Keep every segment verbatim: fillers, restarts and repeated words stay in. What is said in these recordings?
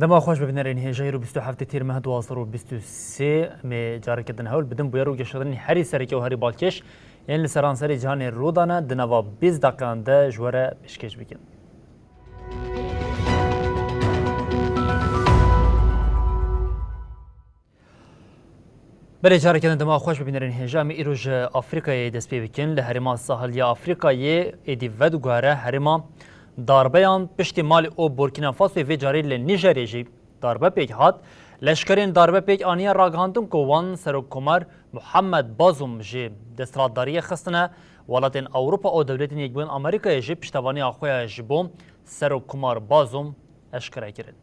Dema xweş bibînerên hêja îro bîst û heftê Tîrmeh du hazar û bîst û sê, em ê careke din hewl bidin bûyer û geşedanên herî sereke û herî balkêş yên li seranserê cîhanê rû dane di nava bîst deqeyan de ji we re pêşkêş bikin. Belê, careke din dema xweş bibînerên hêja, em ê îro ji Afrîkayê dest pê bikin. Li herêma sahiliya Afrîkayê êdî vediguhere herêma darbeyan. Piştî Malî û Burkîna Fasoyê vê carê li Nîjerê jî darbe pêk hat. Leşkerên darbe pêk aniye ragihandin ku wan Serokkomar Muhammed Bazum ji desthilatdariyê xistine. Welatên Ewropa û Dewletên Yekbûyên Amerîkayê jî piştevaniya xwe ya ji bo Serokkomar Bazum eşkere kirin.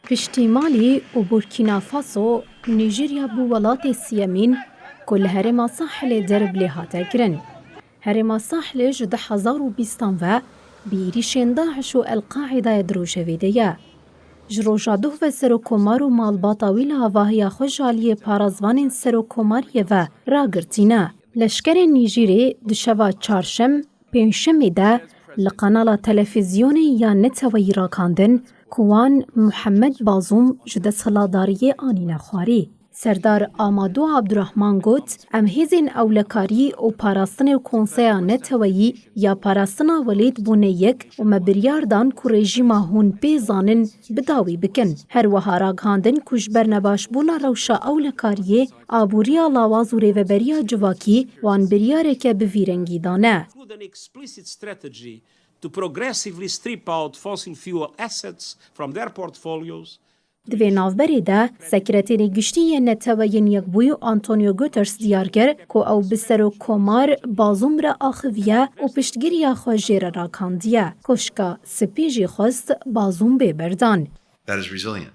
Piştî Malî û Burkîna Faso, Nîjerya bû welatê siyemîn ku li herêma Sahilê derb lê hate kirin. Herêma Sahilê ji du hezar û bîstan ve bi êrîşên DAIŞ û El-Qaîdayê di rojevê de ye. Ji roja doh ve Serokkomar û malbata wî li avahiya xwe ji aliyê parêzvanên Serokkomariyê ve ragirtî ne. Leşkerên Nîjîrê di şeva çarşem, pêncşemê de li kanala televîzyonê ya neteweyî ragihandin ku wan Muhammed Bazûm ji desthilatdariyê anîne xwarî. Serdar Amadu Abdurahman got, Em hêzên ewlekarî û parastinê Konseya Neteweyî ya Parastina Welêt bûne yek û me biryar dan ku rejîma hûn pê zanin bi dawî bikin. Her wiha ragihandin ku ji ber nebaşbûna rewşa ewlekariyê, aboriya lawaz û rêveberiya civakî wan biryareke bi vî rengî dane. Include an explicit strategy to progressively strip out fossil fuel assets from their portfolios. Di vê navberê de, Sekreterê Giştî yê Neteweyên Yekbûyî Antonio Guterres diyar kir ku ew bi Serokkomar Bazûm re axiviye û piştgiriya xwe jê re ragihandiye. Koşka Spî jî xwest Bazûm bê berdan. That is resilient.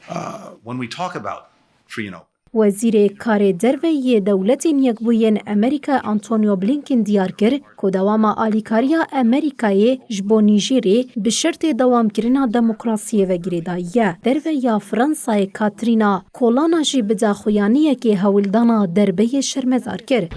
Uh, when we talk about free and open, Wezîrê Karê Derve yê Dewletên Yekbûyên Amerîka Antonio Blinken diyar kir ku dewama alîkariya Amerîkayê ji bo Nîjêrê bi şertê dewamkirina demokrasiyê ve girêdayî ye. Derve ya Fransayê Katrîna Kolana jî bi daxuyaniyekê hewldana derbeyê şermezar kir.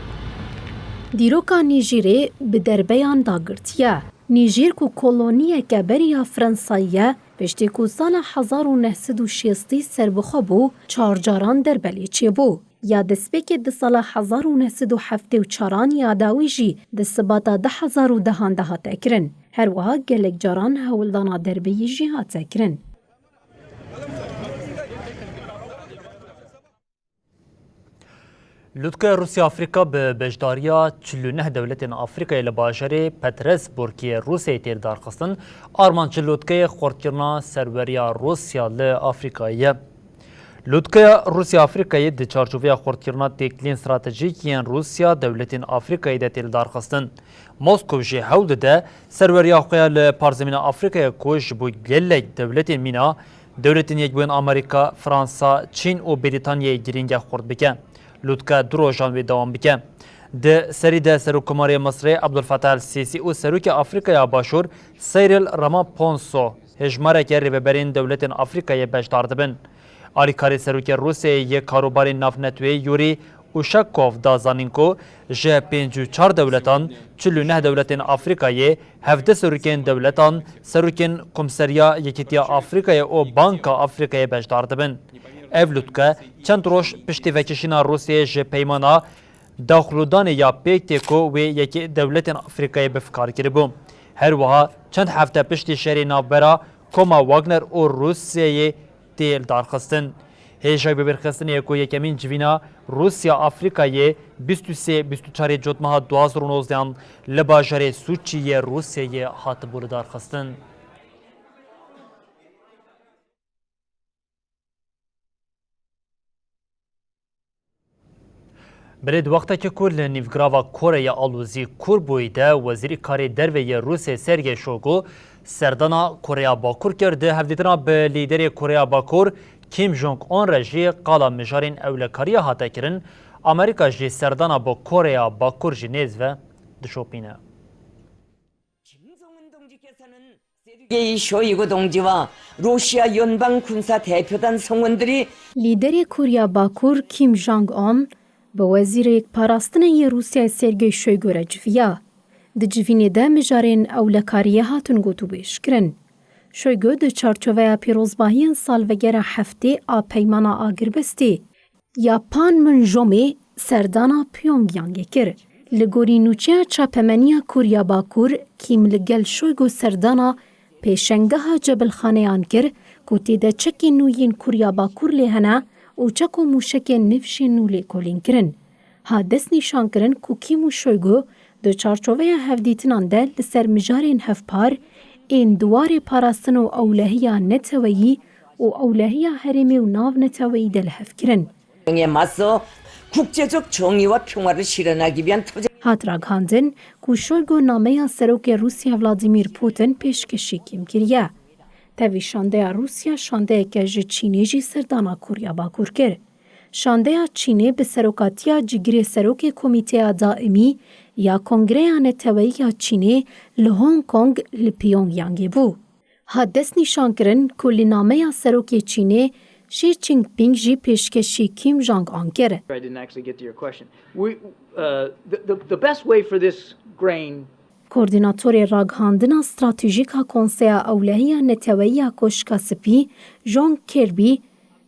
Dîroka Nîjêrê bi derbeyan dagirtiye. Nîjêr ku koloniyeke beriya Fransayê ye, piştî ku sala hezar û neh sed û şêstî serbixwe bû, çar caran derbe lê çêbû. Ya destpêkê di sala hezar û neh sed û heftê û çaran ya dawî jî di sibata du hezar û dehan de hate kirin. Her wiha gelek caran hewldana derbeyî jî hate kirin. Lûtkeya Rûsya-Afrîka bi beşdariya çil û neh dewletên Afrîkayê li bajarê Petersburgê yê Rûsyayê tê lidarxistin. Armanc ji lûtkeyê xurtkirina serweriya Rûsya li Afrîkayê ye. Lûtkeya Rûsya-Afrîkayê di çarçoveya xurtkirina têkiliyên stratejîk yên Rûsya dewletên Afrîkayê de tê lidarxistin. Moskow jî hewl dide serweriya xwe ya li parzemîna Afrîkayê ku ji bo gelek dewletên mîna, Dewletên Yekbûyên Amerîka, Fransa, Çîn û Brîtanyayê girîng e, xurt bike. Lûtke du rojan wê dewam bike. Di serî de Serokkomarê Misirê Abdulfetah El-Sîsî û Serokê Afrîkaya Başûr Cyril Ramaphosa hêjmareke rêveberên dewletên Afrîkayê beşdar dibin. Alîkarê Serokê Rûsyayê yê Karûbarên Navneteweyî Yûrî Uşakov da zanîn ku ji pêncî û çar dewletan, çil û neh dewletên Afrîkayê, hevdeh serokên dewletan, serokên Komseriya Yekîtiya Afrîkayê û Banka Afrîkayê beşdar dibin. Ev lûtke çend roj piştî vekişîna Rûsyayê ji peymana daxilûdanê ya pêk tê ku wê yekê dewletên Afrîkayê bi fikar kiribû. Her wiha çend hefte piştî şerê navbera koma Wagner û Rûsyayê tê lidarxistin. Hêjayî bibîrxistinê ye ku yekemîn civîna Rûsya-Afrîkayê bîst û sê bîst û çarê Cotmeha du hazar û nozdehan li bajarê Sûçî yê Rûsyayê hatibû lidarxistin. Belê di wextekî ku li nîvgirava Koreya Alozî kûr bûyî de, Wezîrê Karê Derve yê Rûsê Sergey Shoygu serdana Koreya Bakur kir. Di hevdîtina bi lîderê Koreya Bakur Kim Jong Un re jî qala mijarên ewlekariya hate kirin. Amerîka jî serdana bi Koreya Bakur jî nêz ve dişopîne. 김정은 동지께서는 세르게이 쇼이구 동지와 러시아 연방 군사 대표단 성원들이 Lîderê Koriya Bakur Kim Jong Un bi Wezîrê Parastinê yê Rûsyayê Sergey Shoygu re civiya. Di civînê de mijarên ewlekariyê hatin gotûbêjkirin. Shoygu di çarçoveya pîrozbahiyên salvegera heftê a Peymana Agirbestê ya Panmunjomê serdana Pyongyangê kir. Li gorî nûçeya çapemeniya Koriya Bakur, Kim li gel Shoygu serdana pêşengeha cebilxaneyan kir ku tê de çekên nû yên Koriya Bakur lê hene û çek û mûşekên nû jî nû lêkolîn kirin. Hat destnîşankirin ku Kim û Shoygu di çarçoveya hevdîtinan de li ser mijarên hevpar ên di warê parastin û ewlehiya neteweyî û ewlehiya herêmê û navneteweyî de li hev kirin. Hat ragihandin ku Shoygu nameya Serokê Rûsya Vladimir Putin pêşkêşî Kim kiriye. Tevî şandeya Rûsya şandeyeke ji Çînê jî serdana Koriya Bakur kir. Şandeya Çînê bi serokatiya cîgirê serokê Komîteya Daimî ya Kongreya Neteweyî ya Çînê li Hong Kong li Pyongyangê bû. Hat destnîşankirin ku li nameya serokê Çînê Xi Jinping jî pêşkêşî Kim Jong Un kir. I didn't actually get to your question. We, uh, the, the, the best way for this grain Koordînatorê ragihandina stratejîk a Konseya Ewlehiya Neteweyî ya Koşka Spî, John Kirby,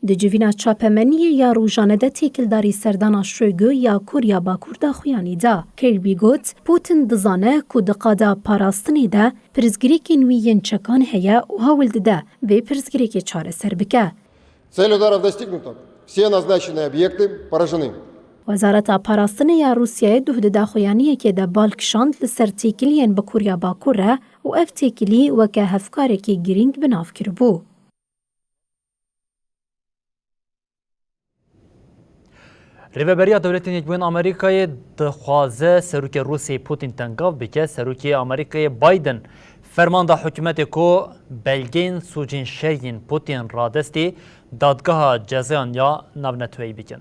di civîna çapemeniyê ya rojane de têkildarî serdana Shoygu ya Koriya Bakur daxuyanî da. Kirby got, Putin dizane ku di qada parastinê de pirsgirêkên wî yên çekan heye û hewl dide vê pirsgirêkê çareser bike. Цель ударов достигнута. Все назначенные объекты поражены. Wezareta Parastinê ya Rûsyayê duh di daxuyaniyekê de bal kişand li ser têkiliyên bi Koriya Bakur re û ev têkilî weke hevkarekî girîng bi nav kiribû. Rêveberiya Dewletên Yekbûyên Amerîkayê dixwaze Serokê Rûsiyê Putin tengav bike. Serokê Amerîkayê Biden ferman da hikûmetê ku belgeyên sûcên şer yên Putin radestî dadgeha cezayan ya navneteweyî bikin.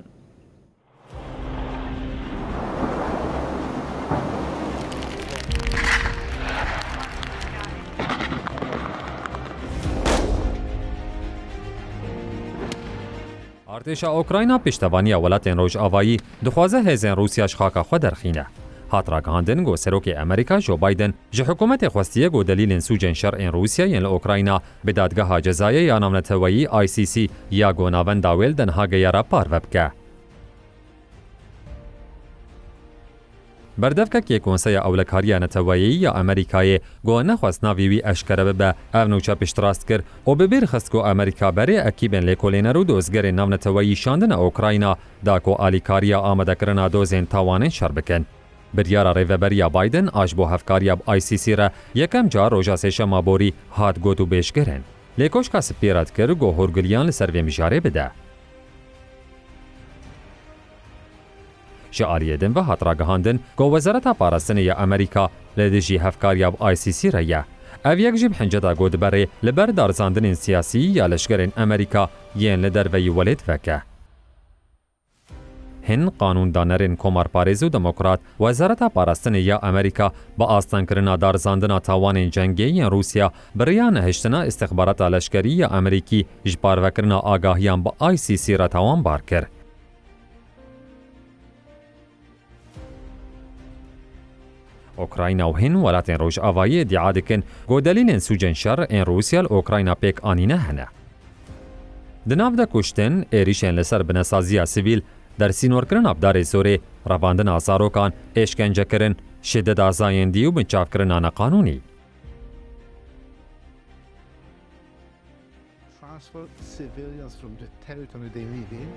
Artêşa Ukrayna piştevaniya welatên Rojavayî dixwaze hêzên Rûsya ji xaka xwe derxîne. Hat ragihandin ku Serokê Amerîka Joe Biden ji hikûmetê xwestiye ku delîlên sûcên şer ên Rûsya yên li Ukrayna bi Dadgeha Cezayê ya Navneteweyî, I C C, ya ku navenda wê li Den Hagê ye re parve bike. Berdevkek yê Konseya Ewlekariya Neteweyî ya Amerîkayê ku nexwest navê wî eşkere bibe, ev nûçe piştrast kir û bi bîr xist ku Amerîka berê ekîbên lêkolîner û dozgerên navneteweyî şandine Ukrayna da ku alîkariya amadekirina dozên tawanên şer bikin. Biryara Rêveberiya Biden a ji bo hevkariya bi I C C re yekem car roja Sêşema borî hat gotûbêjkirin. Lê Koşka Spî red kir ku hûrgiliyan li ser vê mijarê bide. Ji aliyê din ve hat ragihandin ku Wezareta Parastinê ya Amerîka li dijî hevkariya bi I C C re ye. Ev yek ji bi hinceta ku dibe rê li ber darizandinên siyasî ya leşkerên Amerîka yên li derveyî welêt veke. Hin qanûndanerên komarparêz û demokrat, Wezareta Parastinê ya Amerîka bi astengkirina darizandina tawanên cengê yên Rûsya bi riya nehiştina îstixbarata leşkerî ya Amerîkî ji parvekirina agahiyan bi I C C re tawanbar kir. Ukrayna û hin welatên Rojavayî îdia dikin ku delîlên sûcên şer ên Rûsya li Ukrayna pêk anîne hene. Di nav de kuştin, êrîşên li ser binesaziya sivîl, dersînorkirina bi darê zorê, revandina zarokan, êşkencekirin, şideta zayendî û binçavkirina neqanûnî. Transfer civilians from the territory they live in.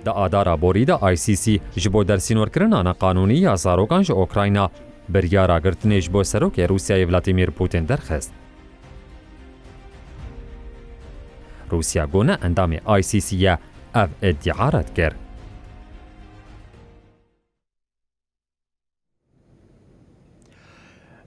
Di adara borî de I C C ji bo dersînorkirina neqanûnî ya zarokan ji Ukrayna biryara girtinê ji bo Serokê Rûsyayê Vladimir Putin derxist. Rûsya ku ne endamê I C C ye, ev îdia red kir.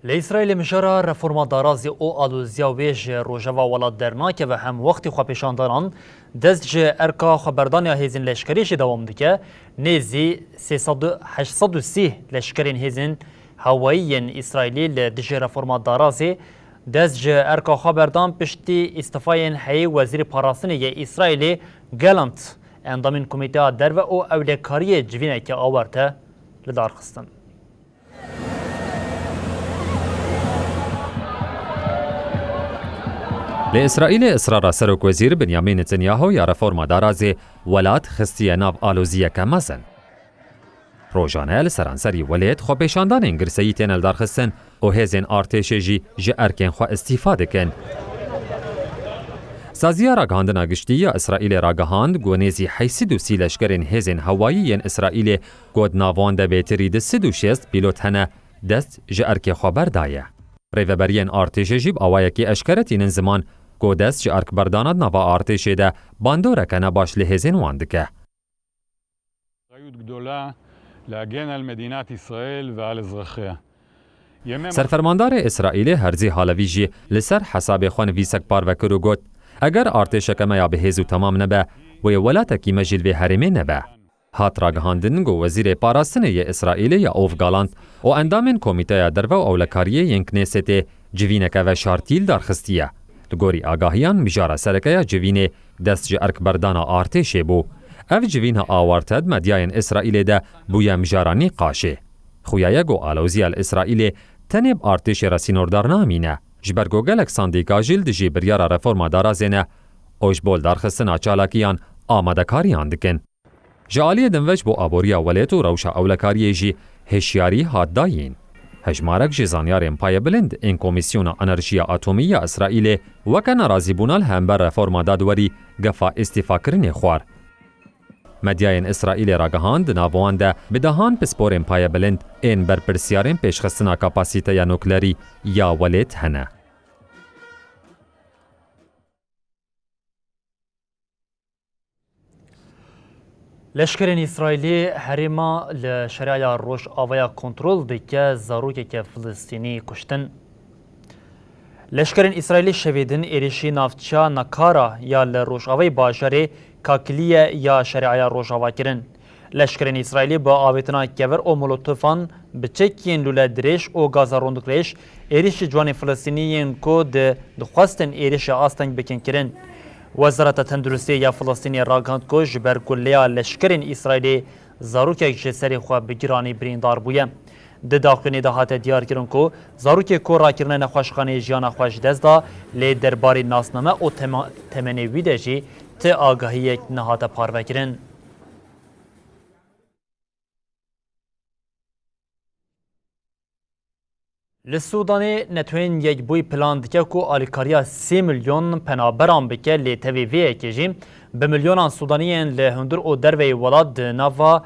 Li Îsraîlê mijara reforma darazê û aloziya wê ji rojeva welat dernakeve, hem wextê xwepêşandanan dest ji erka xweberdaniya hêzên leşkerî jî dewam dike. Nêzî sê sed û heşt sed û sî leşkerên hêzên hewayî yên Îsraîlî li dijî reforma darazê dest ji erka xwe berdan piştî îstîfayên heyî Wezîrê Parastinê yê Îsraîlê Gallant, endamên Komîteya Derve û Ewlekariyê civîneke awarte li dar xistin. Li Îsraîlê israra Serokwezîr Binyamîn Netanyahu ya reforma darazê welat xistiye nav aloziyeke mezin. Rojane li seranserî welêt xwepêşandanên girseyî têne lidarxistin û hêzên artêşê jî ji erkên xwe îstîfa dikin. Saziya Ragihandina Giştî ya Îsraîlê ragihand ku nêzî heyt sed û sî leşkerên hêzên hewayî yên Îsraîlê, ku di nav wan de bêtirî du sed û şêst pîlot hene, dest ji erkê xwe berdaye. Rêveberiyên artêşê jî bi awayekî eşkere tînin ziman ku dest ji erkberdana di nava artêşê de bandoreke nebaş li hêzên wan dike. אחריות גדולה להגן על מדינת ישראל ועל אזרחיה. Serfermandarê Îsraîlê Herzî Halevî jî li ser hesabê xwe nivîsek parve kir û got, eger artêşeke me ya bi hêz û temam nebe, wê welatekî me jî li vê herêmê nebe. Hat ragihandin ku Wezîrê Parastinê yê Îsraîlê Yaov Galant û endamên Komîteya Derve û Ewlekariyê yên Knêsetê civîneke veşartî li dar xistiye. Li gorî agahiyan, mijara sereke ya civînê dest ji erkberdana artêşê bû. Ev civîna awarte di medyayên Îsraîlê de bûye mijara nîqaşê. Xuya ye ku aloziya li Îsraîlê tenê bi artêşê re sînordar namîne, ji ber ku gelek sendîka jî li dijî biryara reforma darazê ne û ji bo lidarxistina çalakiyan amadekariyan dikin. Ji aliyê dinveç bo aboriya welêt û rewşa ewlekariyê jî hişyarî hat dayîn. Hejmarek ji zanyarên payebilind ên Komîsyona Enerjiya Atomî ya Îsraîlê weke nerazîbûna li hember reforma dadwerî gefa îstîfakirinê xwar. Medyayên Îsraîlê ragihand, di nav wan de bi dehan pisporên payebilind ên berpirsyarên pêşxistina kapasîteya nuklerî ya welêt hene. Leşkerên Îsraîlî herêma li Şeriaya Rojavaya kontrol dike, zarokeke Filistînî kuştin. Leşkerên Îsraîlî şevê din êrişî navça Nakara ya li rojavayê bajarê Kakiliye ya Şeriaya Rojava kirin. Leşkerên Îsraîlî bi avêtina kever û molotofan, bi çekiyên lûle dirêj û gaza rondikirêj êrişî ciwanên Filistînî yên ku di dixwestin êrişê asteng bikin kirin. Wezareta Tenduristiyê ya Filistînê ragihand ku ji ber guleya leşkerên Îsraîlê zarokek ji serê xwe bi giranî birîndar bûye. Di daxuyanî de hate diyarkirin ku zarokê ku rakirine nexweşxaneyê jiyana xwe ji dest da, lê derbarê nasname û tema-, temenê wî de jî ti agahiyek nehate parvekirin. Li Sûdanê Netewên Yekbûyî plan dike ku alîkariya sê milyon penaberan bike, lê tevî vê yekê jî bi milyonan Sûdaniyên li hundir û derveyî welat di nava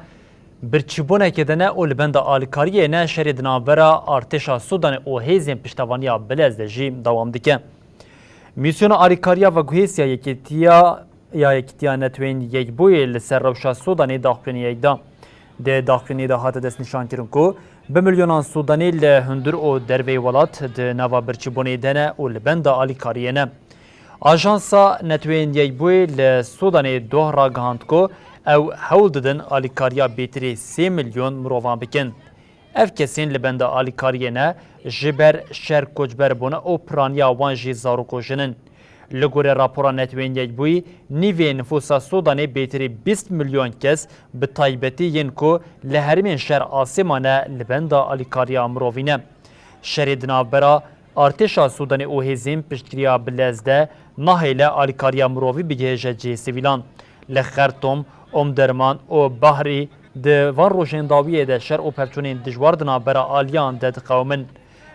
birçîbûnekê de ne û li benda alîkariyê ne. Şerê di navbera artêşa Sûdanê û hêzên piştevaniya Bilez de jî dewam dike. Mîsyona alîkariya veguhêsiya Yekîtiya ya Yekîtiya Netewên Yekbûyî li ser rewşa Sûdanê daxuyaniyek da. Di daxuyaniyê de hate destnîşankirin ku bi milyonan Sûdanî li hundir û derveyî welat di nava birçîbûnê de ne û li benda alîkariyê ne. Ajansa Netewên Yekbûyî li Sûdanê doh ragihand ku ew hewl didin alîkariya bêtirî sê milyon mirovan bikin. Ev kesên li benda alîkariyê ne, ji ber şer koçber bûne û piraniya wan jî zarok û jin in. Li gorî rapora Netewên Yekbûyî, nîvê nifûsa Sûdanê bêtirî bîst milyon kes, bi taybetî yên ku li herêmên şer asê mane, li benda alîkariya mirovî ne. Şerê di navbera artêşa Sûdanê û hêzên piştgiriya Bilez de nahêle alîkariya mirovî bigihêje cihê sivîlan. Li Xertom, Omderman û Bahrî di van rojên dawiyê de şer û pevçûnên dijwar di navbera aliyan de diqewimin.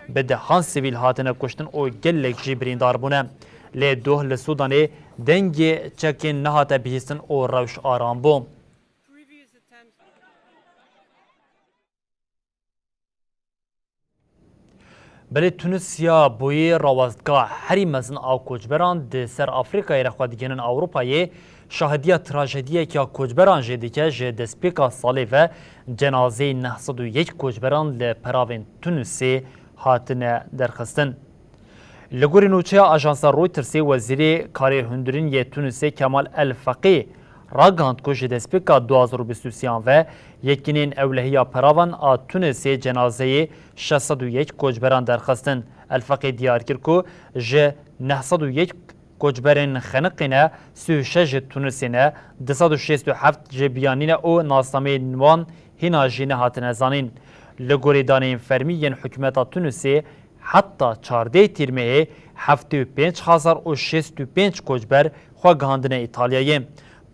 Bi dehan sivîl hatine kuştin û gelek jî birîndar bûne. Lê doh li Sûdanê dengê çekên nehate bihîstin û rewş aram bû. Belê Tunisiya bûyî rawestgeha herî mezin a koçberan di ser Afrîkayê re xwe digihînin Ewropayê, şahidiya trajediyeke ya koçberan jê dike. Ji destpêka salê ve cenazeyê neh sed û yek koçberan li peravên Tunisê hatine derxistin. Li gorî nûçeya ajansa Reutersê, wezîrê karê hundirîn yê Tunisê Kemal El Feqî ragihand ku ji destpêka du hazar û bîst û sêyan ve yekînên ewlehiya peravan a Tunisê cenazeyê şeş sed û yek koçberan derxistin. El Feqî diyar kir ku ji neh sed û yek koçberên xeniqî ne, sî û şeş ji Tunisê ne, du sed û şêst û heft ji biyanî ne û nasnameyên wan hîna jî nehatine zanîn. Li gorî daneyên fermî yên hikûmeta Tunisê, heta çardeh Tîrmehê heftê û pênc hezar û şêst û pênc koçber xwe gihandine Îtalyayê.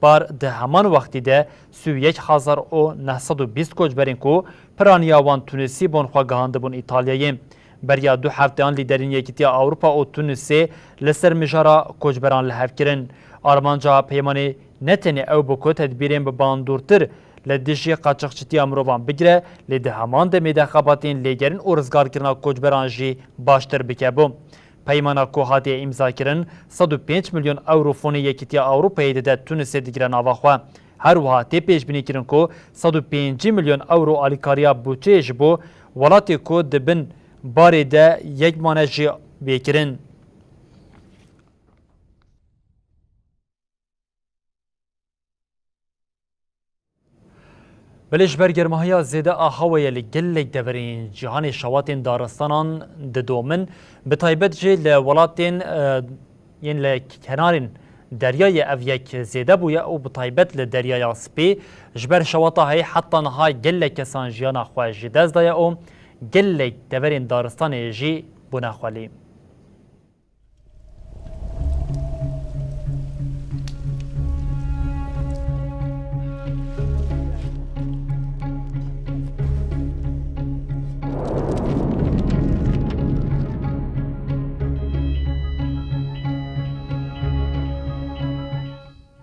Par di heman wextî de sî û yek hezar û neh sed û bîst koçberên ku piraniya wan Tunisî bûn xwe gihandibûn Îtalyayê. Beriya du hefteyan lîderên Yekîtiya Ewropa û Tunisê li ser mijara koçberan li hev kirin. Armanca peymanê ne tenê ew bû ku tedbîrên bi bandortir li dijî qaçaxçitiya mirovan bigire, lê di heman demê de xebatên lêgerîn û rizgarkirina koçberan jî baştir bike bû. Peymana ku hatiye îmzakirin, sed û pênc milyon ewro fonê Yekîtiya Ewropayê dide Tunisê digire nava xwe. Her wiha tê pêşbînîkirin ku sed û pêncî milyon ewro alîkariya budçeyê ji bo welatê ku di bin barê de yek mane jî bê kirin. Belê ji ber germahiya zêde a hawayê li gelek deverên cîhanê şewatên daristanan didomin, bi taybet jî li welatên, e, yên li kenarên deryayê ev yek zêde bûye û bi taybet li Deryaya Spî ji ber şewata heyî heta niha gelek kesan jiyana xwe ji dest daye û gelek deverên daristanê jî bûne xwelî.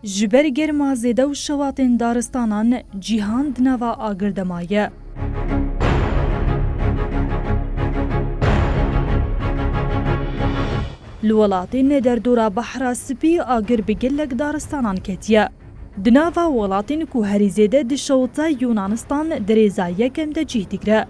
Ji ber germa zêde û şewatên daristanan cîhan di nava agir de maye. Li welatên derdora Behra Spî agir bi gelek daristanan ketiye. Di nava welatên ku herî zêde dişewite Yunanistan di rêza yekem de cih digire.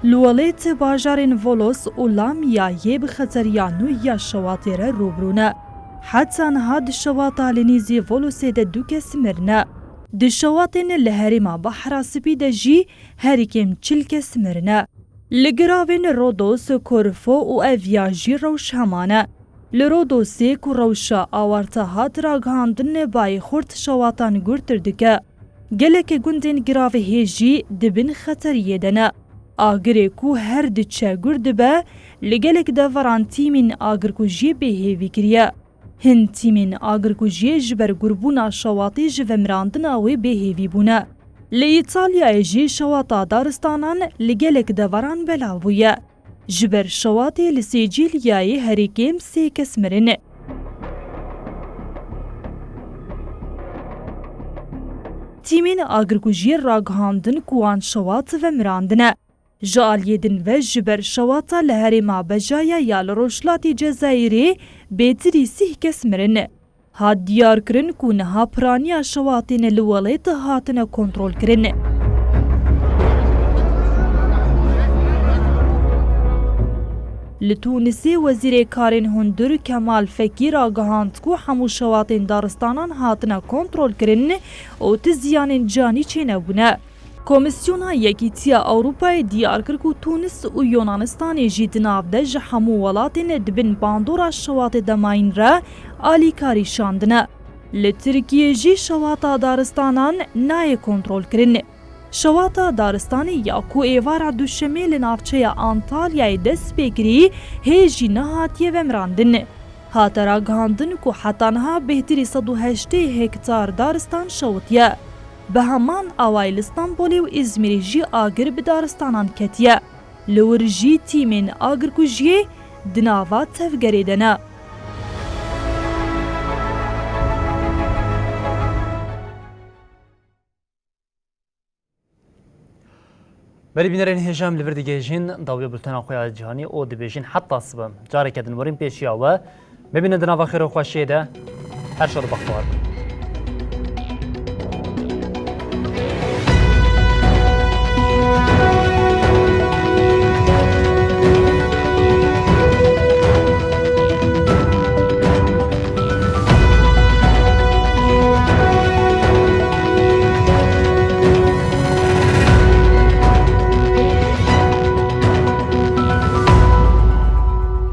Li welêt bajarên Volos û Lamiyayê bi xeteriya nû ya şewatê re rûbirû ne. Heta niha di şewata li nêzî Volosê de du kes mirine. Di şewatên li herêma Behra Spî de jî herî kêm çil kes mirine. Li giravên Rodos, Korfo û Evya jî rewş heman e. Li Rodosê ku rewşa awarte hat ragihandin bayê xurt şewatan gurtir dike. Gelek gundên giravê hê jî di bin xeteriyê de ne. Agirê ku her diçe gur dibe, li gelek deveran tîmên agirkujiyê bêhêvî kiriye. Hin tîmên agirkujiyê ji ber gurbûna şewatê ji vemirandina wê bêhêvî bûne. Li Îtalyayê jî şewata daristanan li gelek deveran belav bûye. Ji ber şewatê li Sîcîlyayê herî kêm sê kes mirin. Tîmên agirkujiyê ragihandin ku wan şewat vemirandine. Ji aliyê din ve ji ber şewata li herêma Bejaya ya li rojhilatê Cezayirê bêtirî sîh kes mirin. Hat diyarkirin ku niha piraniya şewatên li welêt hatine kontrolkirin. Li Tûnisê Wezîrê Karên Hundir Kemal Fekî ragihand ku hemû şewatên daristanan hatine kontrolkirin û ti ziyanên canî çênebûne. Komîsyona Yekîtiya Ewropayê diyar kir ku Tûnis û Yunanistanê jî di nav de ji hemû welatên di bin bandora şewatê de mayîn re alîkarî şandine. Li Tirkiyê jî şewata daristanan nayê kontrolkirin. Şewata daristanê ya ku êvara Duşemê li navçeya Antalyayê dest pê kirî, hê jî nehatiye vemirandin. Hate ragihandin ku heta niha bêhtirî sed û heştê hektar daristan şewitiye. Bi heman awayî li Stenbolê û Îzmîrê jî agir bi daristanan ketiye. Li wir jî tîmên agirkujiyê di nava tevgerê de ne. Belê bînerên hêja, em li vir digihêjin dawiya bultena xwe ya cîhanî û dibêjin heta sibe. Careke din werîn pêşiya we. Bimînin di nava xêr û xweşiyê de. Her şad û bextewar bin.